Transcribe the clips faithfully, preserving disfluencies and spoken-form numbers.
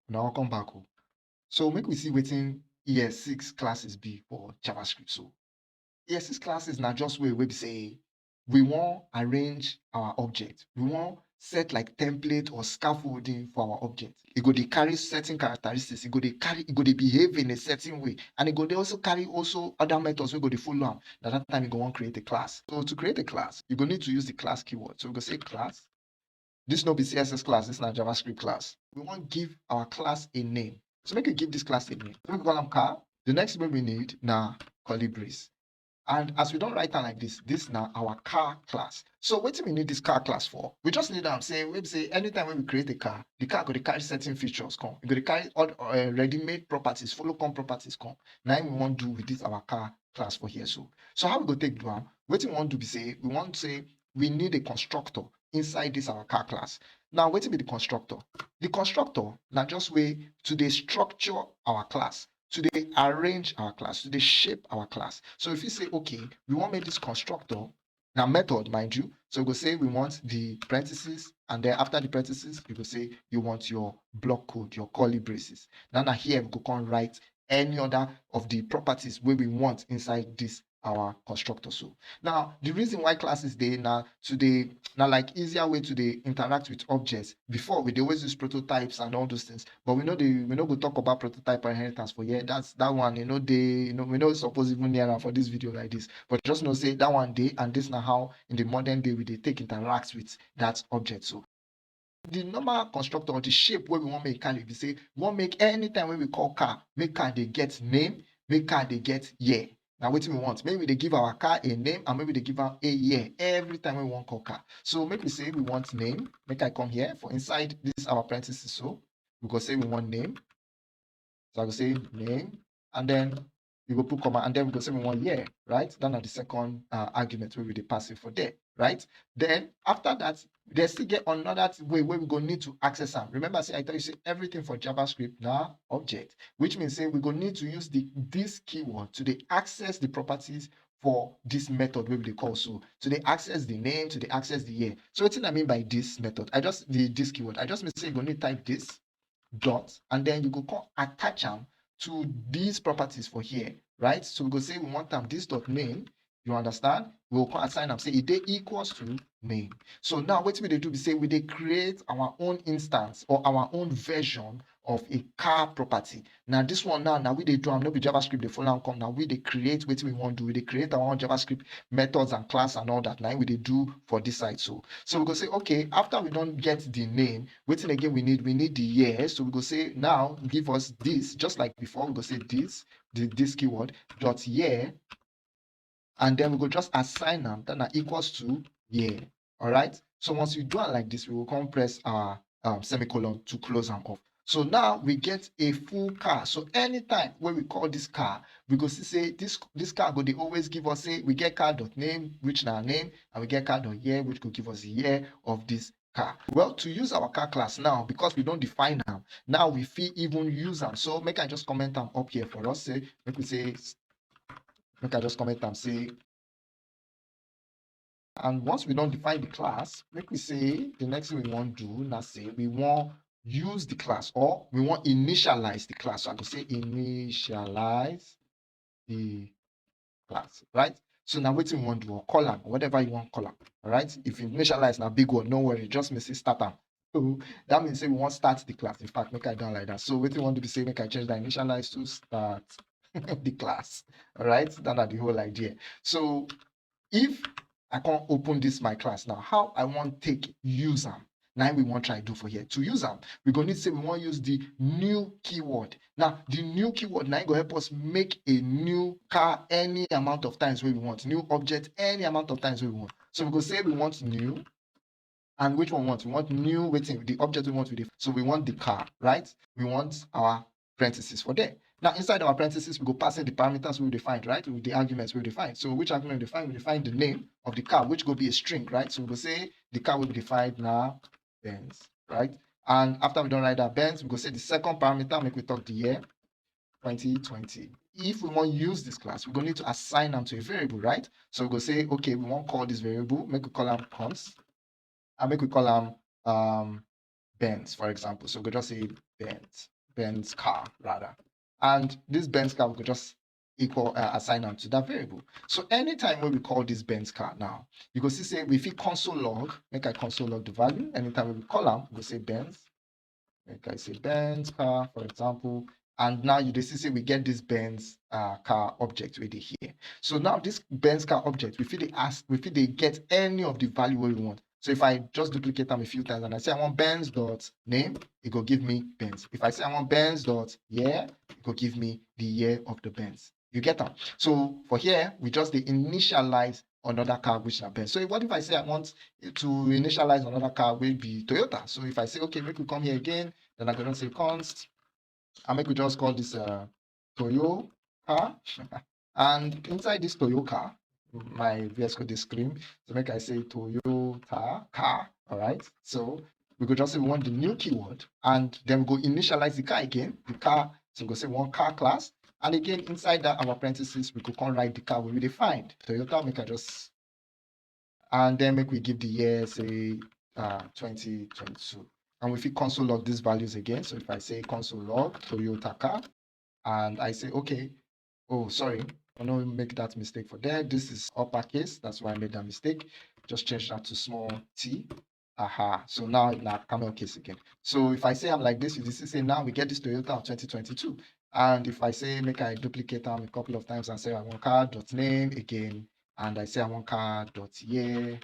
Now welcome back. Oh. So make we see wetin E S six classes be for JavaScript. So E S six classes na just way wey be say we wan arrange our object. We wan set like template or scaffolding for our object. E go dey carry certain characteristics. E go dey carry, e go dey behave in a certain way, and e go dey also carry also other methods wey go dey follow am. Na that time you go wan create a class. So to create a class, you go need to use the class keyword. So we go say class. This no be C S S class, this na JavaScript class. We wan give our class a name. So make we give this class a name. Make we call am car. The next thing we need na curly brace. And as we don write am like this, this na our car class. So wetin we need this car class for? We just need am say, wey be say anytime wey we create a car, the car go dey carry certain features come. E go dey carry all uh, ready-made properties, follow come properties come. Na im we wan do with this our car class for here so. So how we go take do am? Wetin we wan do be say, we wan say we need a constructor inside this our car class. Now, wetin be the constructor? The constructor na just way to dey structure our class, to dey arrange our class, to dey shape our class. So if you say, okay, we wan make this constructor, na method, mind you. So we go say we want the parentheses, and then after the parentheses, you go say you want your block code, your curly braces. Now, na here we go come write any other of the properties wey we want inside this our constructor. So now the reason why classes dey na to dey, na like easier way to dey interact with objects. Before, we dey always use prototypes and all those things, but we no dey, we no go talk about prototype or inheritance for here. That's that one, you know, dey, you know, we no suppose even near am for this video like this. But just know say that one dey, and this na how in the modern day we dey take interact with that object. So the normal constructor or the shape wey we wan make carry be say we wan make anytime wey we call car, make car dey get name, make car dey get year. Na wetin we want. Make we dey give our car a name and make we dey give am a year every time wey we wan call car. So make we say we want name. Make I come here for inside this our parentheses. So we go say we want name. So I go say name, and then you go put comma, and then we go say we want year, right? That na the second uh, argument wey we dey pass it for there, right? Then after that, they still get another th- way wey we go need to access am. Remember say I tell you say everything for JavaScript na object, which means say we go need to use the this keyword to dey access the properties for this method wey we dey call so, to dey access the name, to dey access the year. So wetin I mean by this method? I just, the this keyword, I just mean say you go need type this dot, and then you go come attach am to these properties for here, right? So we go say we want am this dot name, you understand? We go come assign am say e dey equals to name. So now wetin we dey do be say we dey create our own instance or our own version of a car property. Now this one now, now we dey do am, no be JavaScript dey follow am come. Now we dey create wetin we wan do. We dey create our own JavaScript methods and class and all that. Now we dey do for this side. So so we go say, okay, after we don get the name, wetin again we need? We need the year. So we go say now give us this, just like before. We go say this, the, this keyword dot year, and then we go just assign am that na equals to year. All right. So once we do it like this, we will come press our um, semicolon to close am off. So now we get a full car. So anytime when we call this car, we go see say this this car go dey always give us say we get car dot name, which na name, and we get car dot year, which go give us the year of this car. Well, to use our car class now, because we don define am, now we fit even use am. So make I just comment am up here for us. Say make we say make I just comment am say, and once we don define the class, make we say the next thing we wan do na say we wan use the class, or we wan initialize the class. So I go say initialize the class, right? So now wetin we wan do, or call am, or whatever you wan call am, all right? If initialize na big word, no worry, just mean say start am. So that means say we wan start the class. In fact, make I do am like that. So wetin we wan do be say make I change that initialize to start the class, all right? That na the whole idea. So if I come open this my class now, how I wan take use am? Na im we wan try do for here. To use am, we go need say we wan use the new keyword. Now, the new keyword na im go help us make a new car any amount of times wey we want, new object any amount of times wey we want. So we go say we want new, and which one we want? We want new wetin? The object we want with the, so we want the car, right? We want our parentheses for there. Now, inside our parentheses, we go pass in the parameters we define, right? With the arguments we define. So which argument we define? We define the name of the car, which go be a string, right? So we go say the car will be defined now Benz, right? And after we don write that Benz, we go say the second parameter, make we talk the year, twenty twenty. If we wan use this class, we go need to assign am to a variable, right? So we go say, okay, we wan call this variable, make we call am const, and make we call am um, Benz, for example. So we go just say Benz. Benz car rather. And this Benz car, we go just equal uh, assign am to that variable. So anytime when we call this Benz car now, you go see say we fit console log, make I console log the value. Anytime we call am, we go say Benz, make I say Benz car, for example. And now you dey see say we get this Benz uh, car object wey dey here. So now this Benz car object, we fit dey ask, we fit dey get any of the value wey we want. So if I just duplicate am a few times and I say I want Benz dot name, it go give me Benz. If I say I want Benz dot year, it go give me the year of the Benz. You get am? So for here, we just dey initialize another car, which na Benz. So what if I say I want to initialize another car wey be Toyota? So if I say, okay, make we come here again, then I go don say const, and make we just call this uh, Toyo car. And inside this Toyo car, my V S Code dey scream. So make I say Toyota car, all right? So we go just say we want the new keyword, and then we go initialize the car again, the car. So we go say one car class. And again, inside that our parentheses, we go come write the car wey we dey find. Toyota, make I just, and then make we give the year, say uh, twenty twenty-two. And we fit console log these values again. So if I say console log Toyota car, and I say, okay, oh, sorry, I no make that mistake for there. This is uppercase. That's why I made that mistake. Just change that to small t. Aha. So now na camel case again. So if I say I'm like this, you see say now we get this Toyota of twenty twenty-two. And if I say make I duplicate am a couple of times and say I want car dot name again, and I say I want car dot year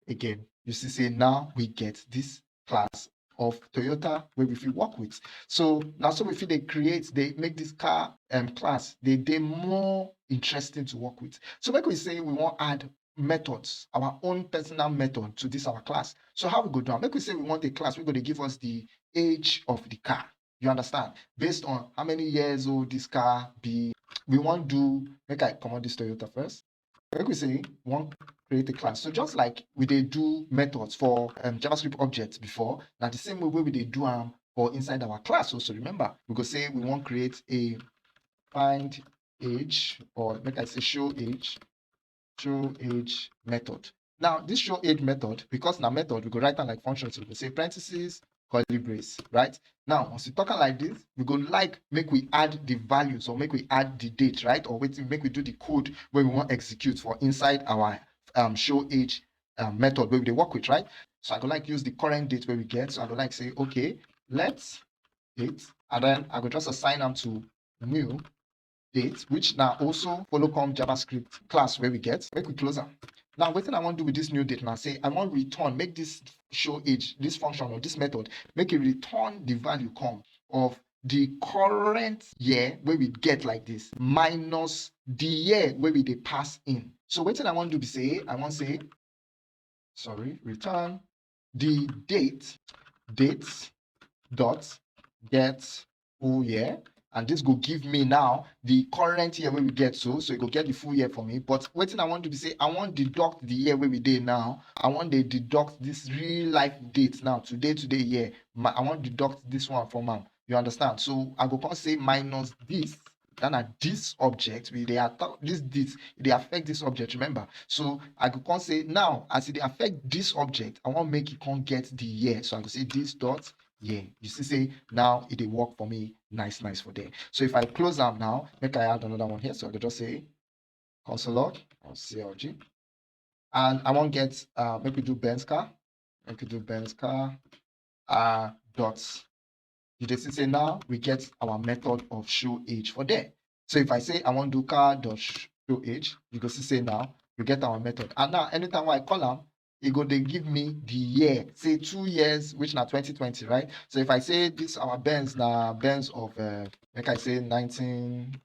again, you see say now we get this class of Toyota wey we fit work with. So na so we fit dey create, dey make this car um, class dey dey more interesting to work with. So make we say we wan add methods, our own personal method to this our class. So how we go do am? Make we say we want a class wey go dey give us the age of the car. You understand? Based on how many years old this car be. We wan do, make I comot this Toyota first. Make we say we wan create a class. So just like we dey do methods for um, JavaScript objects before, na the same way wey we dey do am for inside our class also. Remember, we go say we wan create a find age, or make I say show age, show age method. Now, this show age method, because na method, we go write am like function. So we go say parentheses, curly brace, right? Now, once you talk am like this, we go like make we add the values or make we add the date, right? Or wetin, make we do the code wey we wan execute for inside our um, show age um, method wey we dey work with, right? So I go like use the current date wey we get. So I go like say, okay, let's date, and then I go just assign am to new date, which na also follow come JavaScript class wey we get. Make we close am. Now, wetin I wan do with this new date na say I wan return, make this show age, this function or this method, make e return the value come of the current year wey we get like this minus the year wey we dey pass in. So wetin I wan do be say I wan say, sorry, return the date, date dot get full year, and this go give me now the current year wey we get so, so e go get the full year for me. But wetin I wan do be say I wan deduct the year wey we dey now. I wan dey deduct this real life date now, today, today year. My, I wan deduct this one from am. You understand? So I go come say minus this, that na this object, we dey attack this, this, e dey affect this object, remember? So I go come say now, as e dey affect this object, I wan make e come get the year. So I go say this dot year. You see say now e dey work for me nice, nice for there. So if I close am now, make I add another one here. So I go just say console log or C L G. And I wan get, uh, make we do Benz car. Make we do Benz car uh, dot. You dey see say now we get our method of show age for there. So if I say I wan do car dot show age, you go see say now we get our method. And now anytime wey I call am, e go dey give me the year, say two years, which na twenty twenty, right? So if I say this our Benz na Benz of, uh, make I say nineteen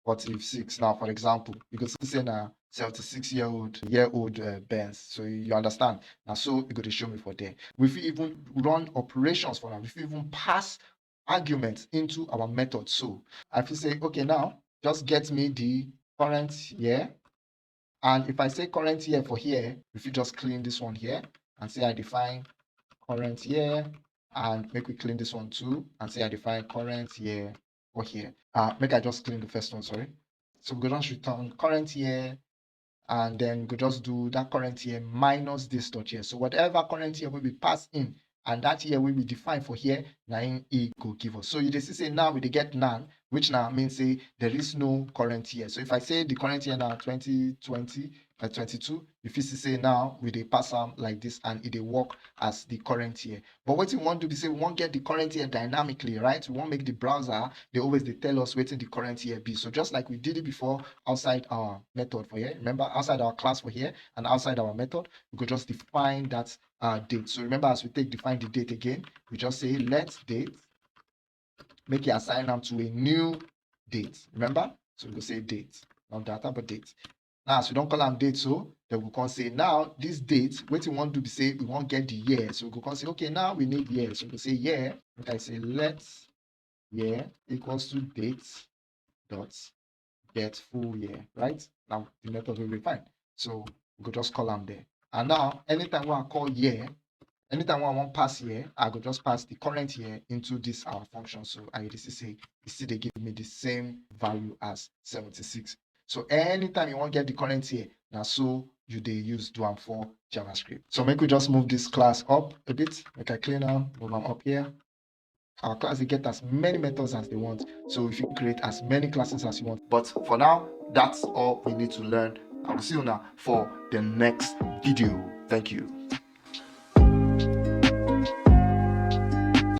forty-six now, for example, you go see say na seventy-six year old, year old uh, Benz. So you understand? Na so e go dey show me for there. We fit even run operations for am. We fit even pass arguments into our method. So I fit say, okay, now just get me the current year. And if I say current year for here, we fit just clean this one here and say I define current year, and make we clean this one too and say I define current year for here. Uh, make I just clean the first one, sorry. So we go just return current year, and then we go just do that current year minus this dot year. So whatever current year wey we pass in and that year wey we define for here, na im e go give us. So you dey see say now we dey get none, which now means say there is no current year. So if I say the current year now twenty twenty, uh, twenty-two, you fit see say now we dey pass am like this and e dey work as the current year. But wetin we wan do be say we wan get the current year dynamically, right? We wan make the browser dey always dey tell us wetin the current year be. So just like we did it before outside our method for here, remember, outside our class for here and outside our method, we go just define that uh, date. So remember, as we take define the date again, we just say let date, make e assign am to a new date. Remember? So we go say date, not data, but date. Now, as we don call am date, so then we come say now this date, wetin we wan do be say we wan get the year. So we go come say, okay, now we need year. So we go say year, make I say let year equals to date dot get full year, right? Now the method wey we find. So we go just call am there. And now, anytime wey I call year, anytime wey I wan pass year, I go just pass the current year into this our function. So I dey see say e still dey give me the same value as seventy-six. So anytime you wan get the current year, na so you dey use do am for JavaScript. So make we just move this class up a bit. Make I clean am, move am up here. Our class dey get as many methods as they want. So if you create as many classes as you want. But for now, that's all we need to learn. I will see you now for the next video. Thank you.